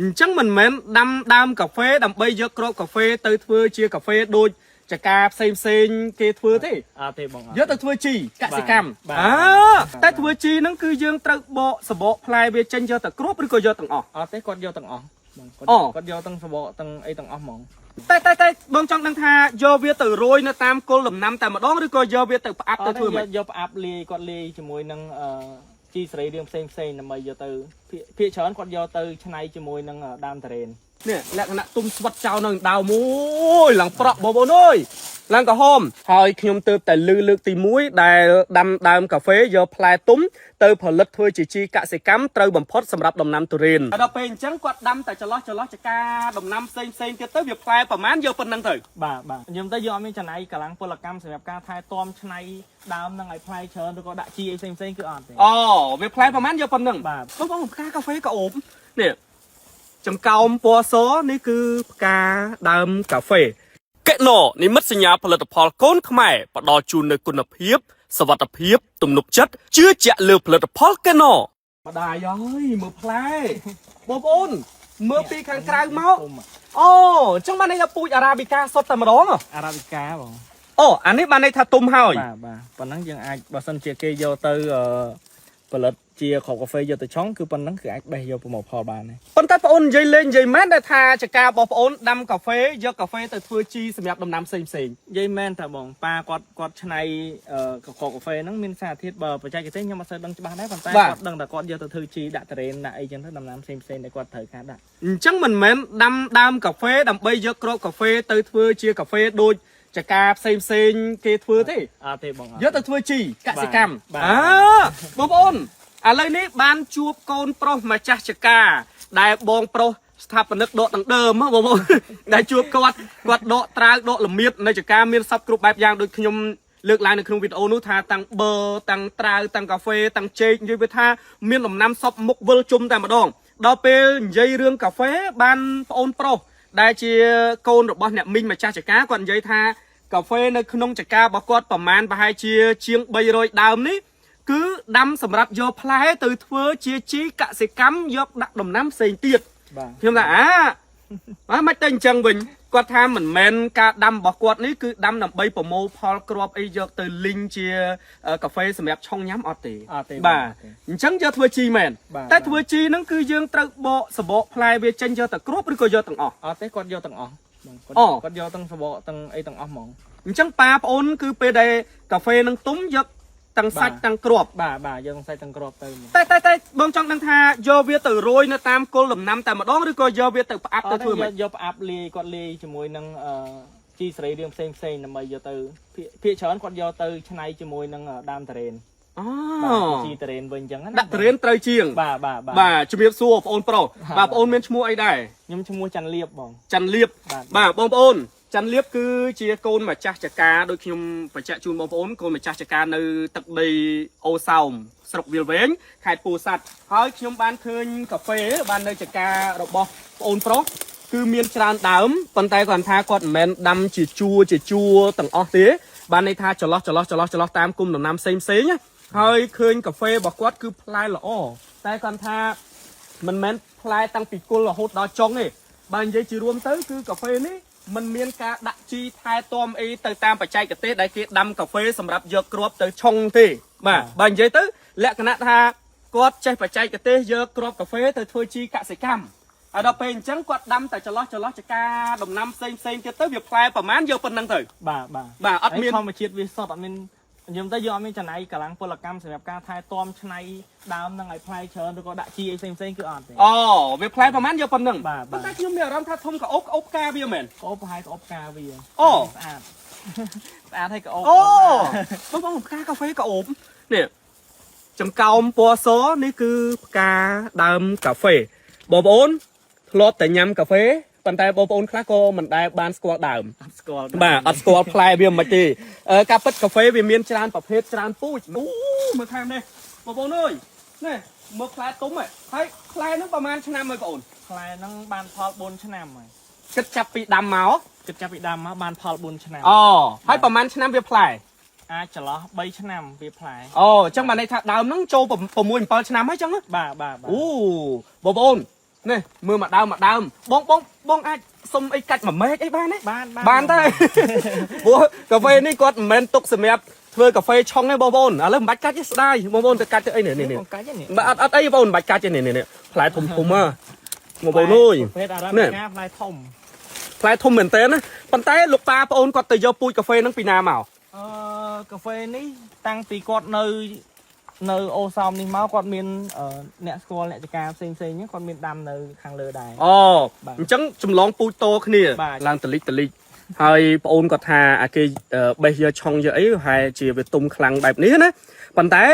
អញ្ចឹងមិនមែនដាំដើមកាហ្វេដើម្បីយកគ្រាប់កាហ្វេទៅធ្វើជាកាហ្វេដូចចការផ្សេងផ្សេងៗគេធ្វើទេ អត់ទេបងអត់ យកទៅធ្វើជីកសិកម្ម បាទ អើតែធ្វើជីហ្នឹងគឺយើងត្រូវបកសបកផ្លែវាចេញយកតែគ្រាប់ឬក៏យកទាំងអស់ អត់ទេគាត់យកទាំងអស់បងគាត់ អូ គាត់យកទាំងសបកទាំងអីទាំងអស់ហ្មង តែបងចង់ដឹងថាយកវាទៅរោយនៅតាមគល់ដំណាំតែម្ដងឬក៏យកវាទៅផ្អាប់ អត់ទេ ទៅធ្វើម៉េច យកយកផ្អាប់លាយគាត់លាយជាមួយនឹងអឺជីសរីរាង្គផ្សេងផ្សេងៗដើម្បីយកទៅភាគភាគច្រើនគាត់យកទៅច្នៃជាមួយនឹងដើមតារ៉េន នេះលក្ខណៈទុំស្វិតចោលនៅដើមអូយឡើងប្រក់បងប្អូនអើយឡើងក្រហមហើយខ្ញុំទើបតែលឺលើកទី1ដែលដាំដើមកាហ្វេយកផ្លែទុំទៅផលិតធ្វើជាជីកសិកម្មត្រូវបំផុតសម្រាប់ដំណាំទុរេនដល់ពេលអញ្ចឹងគាត់ដាំតែចន្លោះចន្លោះចកាដំណាំផ្សេងផ្សេងទៀតទៅវាផ្លែប្រហែលយកប៉ុណ្្នឹងទៅ បាទបាទខ្ញុំទៅយកអត់មានចំណាយកម្លាំងពលកម្មសម្រាប់ការថែទាំច្នៃដើមនឹងឲ្យផ្លែច្រើនឬក៏ដាក់ជីអីផ្សេងផ្សេងៗគឺអត់ទេ អូវាផ្លែប្រហែលយកប៉ុណ្្នឹង បាទ បងប្អូនផ្កាកាហ្វេក៏អូបនេះចង្កោមពណ៌សនេះគឺផ្កាដើមកាហ្វេកេណូនិមិត្តសញ្ញាផលិតផលកូនខ្មែរផ្ដល់ជូននូវគុណភាពសវត្ថភាពទំនុកចិត្តជឿជាក់លើផលិតផលកេណូម្ដាយអើយមើលផ្លែបងប្អូនមើលពីខាងក្រៅមក ទុំ អូអញ្ចឹងបានន័យថាពូជអារ៉ាប៊ីកាសុទ្ធតែម្ដងហ៎ អារ៉ាប៊ីកាបង អូអានេះបានន័យថាទុំហើយ បាទបាទប៉ុណ្ណឹងយើងអាចបើសិនជាគេយកទៅអឺផលិតជាគ្រាប់កាហ្វេយកទៅឆុងគឺប៉ុណ្ណឹងគឺអាចបេះយកប្រមូលផលបានហើយ ប៉ុន្តែបងអូននិយាយលេងនិយាយមែនដែលថាចការរបស់បងអូនដាំកាហ្វេយកកាហ្វេទៅធ្វើជីសម្រាប់ដំណាំផ្សេងផ្សេង និយាយមែនតើបងប៉ាគាត់គាត់ឆ្នៃអឺគ្រាប់កាហ្វេហ្នឹងមានសារធាតុបើបច្ចេកទេសខ្ញុំអត់សូវដឹងច្បាស់ដែរប៉ុន្តែគាត់ដឹងតែគាត់យកទៅធ្វើជីដាក់តារ៉េនដាក់អីចឹងទៅដំណាំផ្សេងផ្សេងៗដែលគាត់ត្រូវការដាក់ អញ្ចឹងមិនមែនដាំដើមកាហ្វេដើម្បីយកគ្រាប់កាហ្វេទៅធ្វើជាកាហ្វេដូចចការផ្សេងផ្សេងគេធ្វើទេ អត់ទេបងអត់ យកទៅធ្វើជីកសិកម្ម បាទ អើបងប្អូនឥឡូវនេះបានជួបកូនប្រុសម្ចាស់ចការដែលបងប្រុសស្ថាបនិកដកដង្ដើមហ៎បងប្អូន ដែលជួបគាត់គាត់ដកត្រាវដកលមៀតនៅចការមានសពគ្រប់បែបយ៉ាងដូចខ្ញុំលើកឡើងនៅក្នុងវីដេអូនោះថាតាំងបឺតាំងត្រាវតាំងកាហ្វេតាំងចេកនិយាយវាថាមានដំណាំសពមុខវិលជុំតែម្ដងដល់ពេលនិយាយរឿងកាហ្វេបានប្អូនប្រុសដែលជាកូនរបស់អ្នកមីងម្ចាស់ចការគាត់និយាយថាកាហ្វេនៅក្នុងចការរបស់គាត់ប្រមាណប្រហែលជាជាង300ដើមនេះគឺដាំសម្រាប់យកផ្លែទៅធ្វើជាជីកសិកម្មយកដាក់ដំណាំផ្សេងទៀត បាទ ខ្ញុំថាអាអាមិនទៅអញ្ចឹងវិញគាត់ថាមិនមែនការដាំរបស់គាត់នេះគឺដាំដើម្បីប្រមូលផលគ្រាប់អីយកទៅលីងជាកាហ្វេសម្រាប់ឆុងញ៉ាំអត់ទេ អត់ទេ បាទអញ្ចឹងយកធ្វើជីមែន បាទ តែធ្វើជីហ្នឹងគឺយើងត្រូវបកសបកផ្លែវាចេញយកតែគ្រាប់ឬក៏យកទាំងអស់ អត់ទេគាត់យកទាំងអស់បងគាត់ អូ គាត់យកទាំងសបកទាំងអីទាំងអស់ហ្មង អញ្ចឹងប៉ាប្អូនគឺពេលដែលកាហ្វេនឹងទុំយកទាំងសាច់ បាទ ទាំងគ្រាប់ បាទបាទយកទាំងសាច់ទាំងគ្រាប់ទៅហ្មង តែបងចង់ដឹងថាយកវាទៅរោយនៅតាមគល់ដំណាំតែម្ដងឬក៏យកវាទៅផ្អាប់ អត់ទេ ទៅធ្វើម៉េច យកយកផ្អាប់លាយគាត់លាយជាមួយនឹងអឺជីសរីរាង្គផ្សេងផ្សេងៗដើម្បីយកទៅភាគភាគច្រើនគាត់យកទៅច្នៃជាមួយនឹងដើមតារ៉េន អូ បាទជីតារ៉េនវិញអញ្ចឹងណា ដាក់ទុរេនត្រូវជាង បាទបាទបាទ បាទជំរាបសួរបងប្អូនប្រុសបាទបងប្អូនមានឈ្មោះអីដែរ ខ្ញុំឈ្មោះច័ន្ទលៀបបង ច័ន្ទលៀប បាទ បាទបងប្អូនច័ន្ទលៀបគឺជាកូនម្ចាស់ចការដូចខ្ញុំបញ្ជាក់ជូនបងប្អូនកូនម្ចាស់ចការនៅទឹកដីអូសោមស្រុកវាលវែងខេត្តពោធិ៍សាត់ហើយខ្ញុំបានឃើញកាហ្វេបាននៅចការរបស់បងប្អូនប្រុសគឺមានច្រើនដើមប៉ុន្តែគាត់ថាគាត់មិនមែនដាំជាជួរជាជួរទាំងអស់ទេបានន័យថាចន្លោះចន្លោះចន្លោះចន្លោះតាមគុំដំណាំផ្សេងផ្សេងណាហើយឃើញកាហ្វេរបស់គាត់គឺផ្លែល្អតែគាត់ថា មិនមែនផ្លែតាំងពីគល់រហូតដល់ចុងទេបើនិយាយជារួមទៅគឺកាហ្វេនេះมันមានការដាក់ជីថែទាំអីទៅតាមបច្ចេកទេសដែលគេដាំកាហ្វេសម្រាប់យកគ្រាប់ទៅឆុងទេបាទបើនិយាយទៅលក្ខណៈថាគាត់ចេះបច្ចេកទេសយកគ្រាប់កាហ្វេទៅធ្វើជីកសិកម្មហើយដល់ពេលអញ្ចឹងគាត់ដាំតែចន្លោះចន្លោះចការដំណាំផ្សេងផ្សេងទៀតទៅវាផ្លែប្រមាណយកប៉ុណ្្នឹងទៅ បាទបាទ បាទអត់មាន ហើយធម្មជាតិវាសុទ្ធអត់មានខ្ញុំទៅយកអត់មានចំណាយកម្លាំងពលកម្មសម្រាប់ការថែទាំច្នៃដើមនឹងឲ្យផ្លែច្រើនឬក៏ដាក់ជីអីផ្សេងផ្សេងៗគឺអត់ទេ អូវាផ្លែប្រមាណយកប៉ុណ្្នឹង បាទបាទ ប៉ុន្តែខ្ញុំមានអារម្មណ៍ថាធំក្អូបក្អូបផ្កាវាមែន ក្អូបប្រហែលក្អូបផ្កាវា អូ ស្អាត ស្អាតហើយក្អូប អូ បាទ បងបងផ្កាកាហ្វេក៏អូបនេះចង្កោមពណ៌សនេះគឺផ្កាដើមកាហ្វេបងប្អូនធ្លាប់តែញ៉ាំកាហ្វេប៉ុន្តែបងប្អូនខ្លះក៏មិនដែលបានស្គាល់ដើម អត់ស្គាល់ បាទអត់ស្គាល់ផ្លែវាមិនទេអឺការពិតកាហ្វេវាមានច្រើនប្រភេទច្រើនពូជអូមើលខាងនេះបងប្អូនអើយនេះមើលផ្លែទុំហ៎ហើយផ្លែហ្នឹងប្រហែលឆ្នាំហើយបងប្អូន ផ្លែហ្នឹងបានផល4ឆ្នាំហើយ គិតចាប់ពីដាំមក គិតចាប់ពីដើមមកបានផល4ឆ្នាំ អូហើយប្រហែលឆ្នាំវាផ្លែ អាចចន្លោះ3ឆ្នាំវាផ្លែ អូអញ្ចឹងបានន័យថាដើមហ្នឹងចូល6 7ឆ្នាំហើយអញ្ចឹងណា បាទបាទបាទ អូបងប្អូន នេះមើលមកដើមមកដើមបងបងបងអាចសុំអីកាច់មួយមែកអីបានទេ បាន បានតែ ព្រោះកាហ្វេនេះគាត់មិនមែនទុកសម្រាប់ធ្វើកាហ្វេឆុងទេបងប្អូនឥឡូវមិនបាច់កាច់ទេស្ដាយបងប្អូនទៅកាច់ទៅអីនេះនេះនេះ បងកាច់នេះ បាទអត់អត់អីបងប្អូនមិនបាច់កាច់ទេនេះនេះនេះផ្លែធំធំហ៎បងប្អូនអើយ ប្រភេទអារ៉ាប៊ីកាផ្លែធំ ផ្លែធំមែនតើណាប៉ុន្តែលោកប៉ាប្អូនគាត់ទៅយកពូជកាហ្វេហ្នឹងពីណាមក អឺកាហ្វេនេះតាំងពីគាត់នៅនៅអូសោមនេះមកគាត់មានអ្នកស្គាល់អ្នកចការផ្សេងផ្សេងហ្នឹងគាត់មានដាំនៅខាងលើដែរ អូ បាទ អញ្ចឹងចម្លងពូជតគ្នា បាទ ឡើងតលិចតលិចហើយប្អូនគាត់ថាអាគេបេះយកឆុងយកអីហើយជាវាទុំខ្លាំងបែបនេះណាប៉ុន្តែ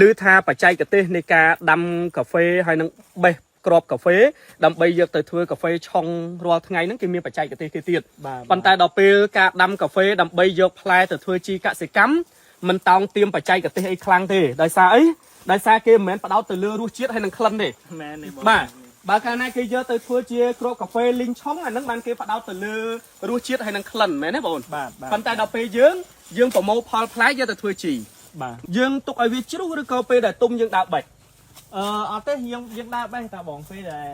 ឮថាបច្ចេកទេសនៃការដាំកាហ្វេហើយនឹងបេះគ្រាប់កាហ្វេដើម្បីយកទៅធ្វើកាហ្វេឆុងរាល់ថ្ងៃហ្នឹងគេមានបច្ចេកទេសគេទៀត បាទ ប៉ុន្តែដល់ពេលការដាំកាហ្វេដើម្បីយកផ្លែទៅធ្វើជីកសិកម្មមិនតោងទៀមបច្ចេកទេសអីខ្លាំងទេដោយសារអីដោយសារគេមិនមែនផ្ដោតទៅលើរសជាតិហើយនឹងក្លិនទេ មែនទេបង បាទបើកាលណាគេយកទៅធ្វើជាគ្រាប់កាហ្វេលីងឆុងអាហ្នឹងបានគេផ្ដោតទៅលើរសជាតិហើយនឹងក្លិនមែនទេបងអូន បាទបាទ ប៉ុន្តែដល់ពេលយើងយើងប្រមូលផលផ្លែយកទៅធ្វើជី បាទ យើងទុកឲ្យវាជ្រុះឬក៏ពេលដែលទុំយើងដើរបេះ អឺអត់ទេយើងយើងដើរបេះតាបងពេលដែល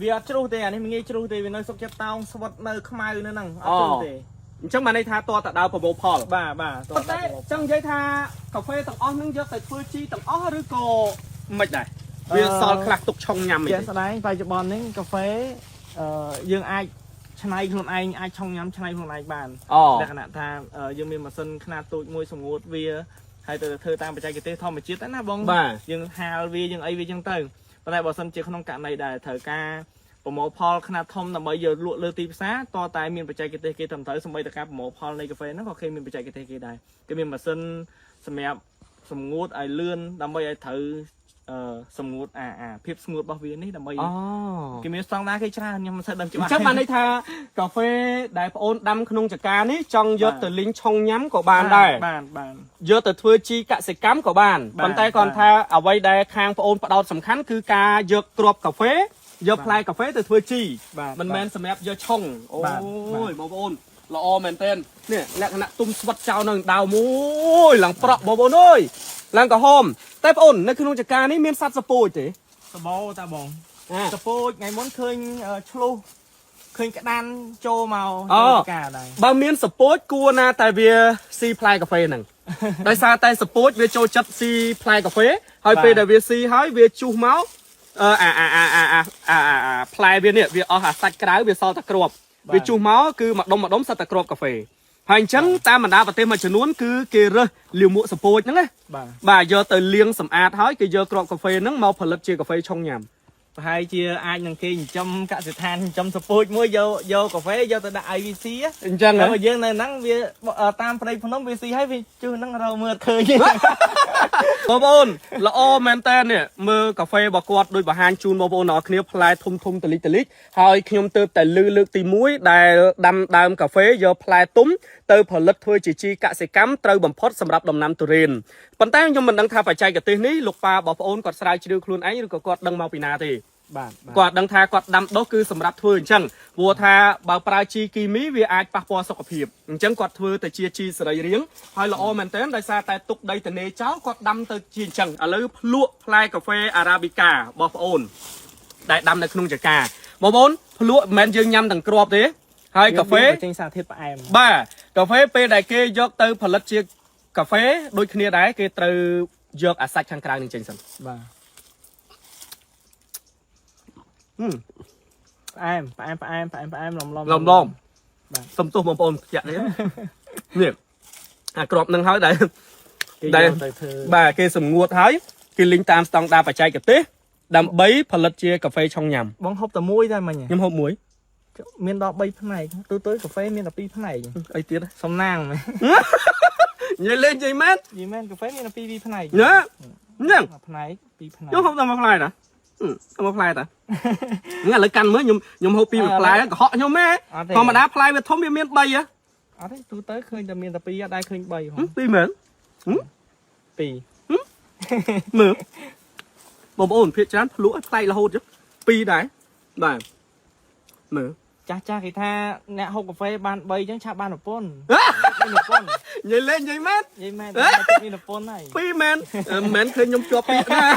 វាអត់ជ្រុះទេអានេះមិនងាយជ្រុះទេវានៅសុកចិត្តតោងស្វិតនៅខ្មៅនៅហ្នឹងអត់ជ្រុះទេ អញ្ចឹងបានន័យថាតើតដើរប្រមូលផល បាទបាទ ប៉ុន្តែចង់និយាយថាកាហ្វេទាំងអស់ហ្នឹងយកទៅធ្វើជីទាំងអស់ឬក៏មិនដែរវាសល់ខ្លះទុកឆុងញ៉ាំអី ជាក់ ទេ ស្ដែងបច្ចុប្បន្ននេះកាហ្វេអឺយើងអាចច្នៃខ្លួនឯងអាចឆុងញ៉ាំច្នៃខ្លួនឯងបាន អូ លក្ខណៈថាយើងមានម៉ាស៊ីនខ្នាតតូចមួយសម្ងួតវាហើយទៅធ្វើតាមបច្ចេកទេសធម្មជាតិណាបង បាទ យើងហាលវាយើងអីវាចឹងទៅប៉ុន្តែបើសិនជាក្នុងករណីដែលត្រូវការប្រមូលផលខ្នាតធំដើម្បីយកលក់លើទីផ្សារតតែមានបច្ចេកទេសគេត្រឹមត្រូវសូម្បីតែការប្រមូលផលនៃកាហ្វេហ្នឹងក៏គេមានបច្ចេកទេសគេដែរគេមានម៉ាស៊ីនសម្រាប់សម្ងួតឲ្យលឿនដើម្បីឲ្យត្រូវអឺសម្ងួតអាអាភាពស្ងួតរបស់វានេះដើម្បី អូ គេមានស្តង់ដារគេច្រើនខ្ញុំមិនសូវដឹង អ ច្បាស់ ញ្ចឹងបានន័យថាកាហ្វេដែលប្អូនដាំក្នុងចការនេះចង់យកទៅលីងឆុងញ៉ាំក៏បានដែរ បានបាន យកទៅធ្វើជីកសិកម្មក៏បាន បាទ ប៉ុន្តែគាត់ថាអ្វីដែលខាងប្អូនផ្ដោតសំខាន់គឺការយកគ្រាប់កាហ្វេយកផ្លែកាហ្វេទៅធ្វើជី បាទ មិនមែនសម្រាប់យកឆុងអូ បាទ យបងប្អូនល្អមែនទែននេះលក្ខណៈទុំស្វិតចោលនៅដើមអូយឡើងប្រក់បងប្អូនអើយឡើងក្រហមតែប្អូននៅក្នុងចការនេះមានសត្វសពូជទេស បោតាបង អា សពោចថ្ងៃមុនឃើញឆ្លុះឃើញក្តានចូលមក អូ ចូលការដែរ បើមានសពូជគួរណាតែវាស៊ីផ្លែកាហ្វេហ្នឹង ដោយសារតែសពូជវាចូលចិត្តស៊ីផ្លែកាហ្វេហើយពេលដែលវាស៊ីហើយវាជុះមកអឺអាអាអាអាអាអាអាផ្លែវានេះវាអស់អាសាច់ក្រៅវាសល់តែគ្រាប់វាជុះមកគឺមួយដុំមួយដុំសិតតែគ្រាប់កាហ្វេហើយអញ្ចឹងតាមបណ្ដាប្រទេសមួយចំនួនគឺគេរើសលាមកសពូជហ្នឹងណា បាទ បាទយកទៅលាងសម្អាតហើយគេយកគ្រាប់កាហ្វេហ្នឹងមកផលិតជាកាហ្វេឆុងញ៉ាំ ប្រហែលជាអាចនឹងគេចិញ្ចឹមកសិដ្ឋានចិញ្ចឹមសពោចមួយយកយកកាហ្វេយកទៅដាក់ IVC អញ្ចឹងហ៎ ហើយបើយើងនៅហ្នឹងវាតាមព្រៃភ្នំវាស៊ីហើយវាជុះហ្នឹងរកមើលអត់ឃើញ បងប្អូនល្អមែនតើនេះមើលកាហ្វេរបស់គាត់ដូចបង្ហាញជូនបងប្អូនទាំងអស់គ្នាផ្លែធំធំតលិចតលិចហើយខ្ញុំទើបតែលឺលើកទី1ដែលដាំដើមកាហ្វេយកផ្លែទុំទៅផលិតធ្វើជាជីកសិកម្មត្រូវបំផុតសម្រាប់ដំណាំទុរេនប៉ុន្តែខ្ញុំមិនដឹងថាបច្ចេកទេសនេះលោកប៉ាបងប្អូនគាត់ស្រាវជ្រាវខ្លួនឯងឬក៏គាត់ដឹងមកពីណាទេ បាទបាទ គាត់ដឹងថាគាត់ដាំដុះគឺសម្រាប់ធ្វើអញ្ចឹងព្រោះថាបើប្រើជីគីមីវាអាចប៉ះពាល់សុខភាពអញ្ចឹងគាត់ធ្វើទៅជាជីសរីរាង្គហើយល្អមែនទែនដោយសារតែទុកដីតនេចោលគាត់ដាំទៅជាអញ្ចឹងឥឡូវភ្លក់ផ្លែកាហ្វេអារ៉ាប៊ីកាបងប្អូនដែលដាំនៅក្នុងចកាបងប្អូនភ្លក់មិនមែនយើងញ៉ាំទាំងគ្រាប់ទេហើយកាហ្វេ វាចេញសារធាតុផ្អែម បាទកាហ្វេពេលដែលគេយកទៅផលិតជាកាហ្វេដូចគ្នាដែរគេត្រូវយកអាសាច់ខាងក្រៅនឹងចេញសិន បាទ ហឹម ផ្អែមផ្អែមផ្អែមផ្អែមផ្អែមឡំឡំ ឡំឡំ បាទ សុំទោសបងប្អូនខ្ជាក់នេះ នេះអាក្របនឹងហើយដែល គេ ដែល យកទៅធ្វើ បាទគេសម្ងួតហើយគេលីងតាមស្តង់ដារបច្ចេកទេសដើម្បីផលិតជាកាហ្វេឆុងញ៉ាំ បងហូបតែមួយតែមិញ ខ្ញុំហូបមួយ មានដល់3ផ្នែកទូទៅកាហ្វេមានតែ2ផ្នែក អីទៀត សំណាងមែន និយាយលេងនិយាយមែន និយាយមែនកាហ្វេមានតែ2ផ្នែក ណាហ្នឹង មួយផ្នែកពីរផ្នែក ខ្ញុំហូបតែមួយផ្លែតាហឹមមួយផ្លែតាហ្នឹងឥឡូវកាន់មើលខ្ញុំខ្ញុំហូបពីរផ្លែកុហកខ្ញុំម៉ែ អត់ទេ ធម្មតាផ្លែវាធំវាមាន3ហ៎ អត់ទេទូទៅឃើញតែមានតែពីរអត់ដែរឃើញ3ហង ពីរមែន ពីរ មើលបងប្អូនភាគច្រើនភ្លក់ឲ្យប្លែករហូតចឹងពីរដែរបាទមើល ចាស់ចាស់គេថាអ្នកហូបកាហ្វេបាន3អញ្ចឹងឆាប់បានប្រពន្ធមានប្រពន្ធ និយាយលេងនិយាយមែន និយាយមែនតែមានប្រពន្ធហើយ ពីរមែនអឺមិនមែនឃើញខ្ញុំជាប់ពាក្យណា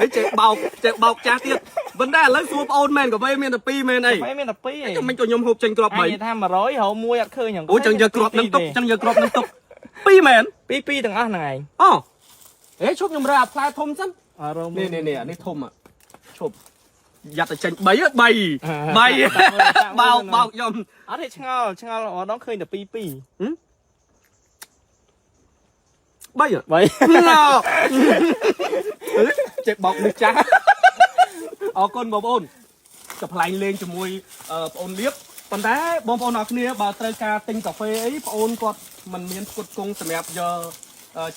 ហើយចេះបោកចេះបោកចាស់ទៀត ប៉ុន្តែឥឡូវសួរប្អូនមែនកាហ្វេមានតែ2មែនអី កាហ្វេមានតែ2ឯង ចាំមិនក៏ខ្ញុំហូបចេញគ្រាប់ អញនិយាយថា100រកមួយអត់ឃើញហ្នឹង 3អូចឹងយកគ្រាប់នឹងទុកចឹងយកគ្រាប់នឹងទុក2មែន ពីរពីរទាំងអស់ហ្នឹងឯង អូអេឈប់ខ្ញុំរើអាផ្លែធំសិន អរកមួយ នេះនេះនេះអានេះធំឈប់យ៉ាត់តែចេញ3 3 3បោកបោកខ្ញុំ អត់ទេឆ្ងល់ឆ្ងល់ម្ដងឃើញតែ2 2 3 3 ចេះបោកនេះចាស់អរគុណបងប្អូនកំប្លែងលេងជាមួយបងអូនលៀបប៉ុន្តែបងប្អូនអរគ្នាបើត្រូវការទិញកាហ្វេអីបងអូនគាត់មិនមានផ្គត់ផ្គង់សម្រាប់យក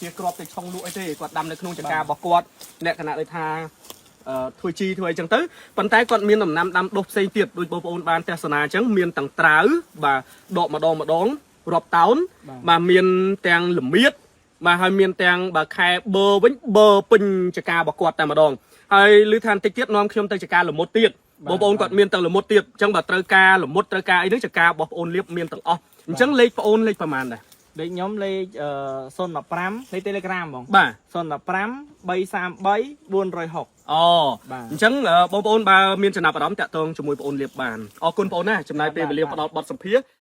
ជាក្របទៅឆុងលក់អីទេគាត់ដាំនៅក្នុងចង្ការរបស់គាត់លក្ខណៈដូចថាធ្វើជីធ្វើអីចឹងទៅប៉ុន្តែគាត់មានដំណាំដាំដុះផ្សេងទៀតដូចបងប្អូនបានទស្សនាអញ្ចឹងមានទាំងត្រាវបាទដកម្ដងម្ដងរាប់តោនបាទមានទាំងល្មៀតបាទហើយមានទាំងបាទខែបឺវិញបឺពេញចការរបស់គាត់តែម្ដងហើយឮថាបន្តិចទៀតនាំខ្ញុំទៅចការល្មុតទៀតបងប្អូនគាត់មានទាំងល្មុតទៀតអញ្ចឹងបើត្រូវការល្មុតត្រូវការអីហ្នឹងចការរបស់បងប្អូនលៀបមានទាំងអស់អញ្ចឹងលេខបងប្អូនលេខប្រហែលដែរ លេខខ្ញុំលេខ015លេខ Telegram ហ្មង បាទ 015 333 460 អូ បាទ អញ្ចឹងបងប្អូនបើមានចំណាប់អារម្មណ៍តាក់ទងជាមួយបងប្អូនលៀបបានអរគុណបងប្អូនណាចំណាយពេលវេលាផ្ដល់បទសម្ភាសន៍។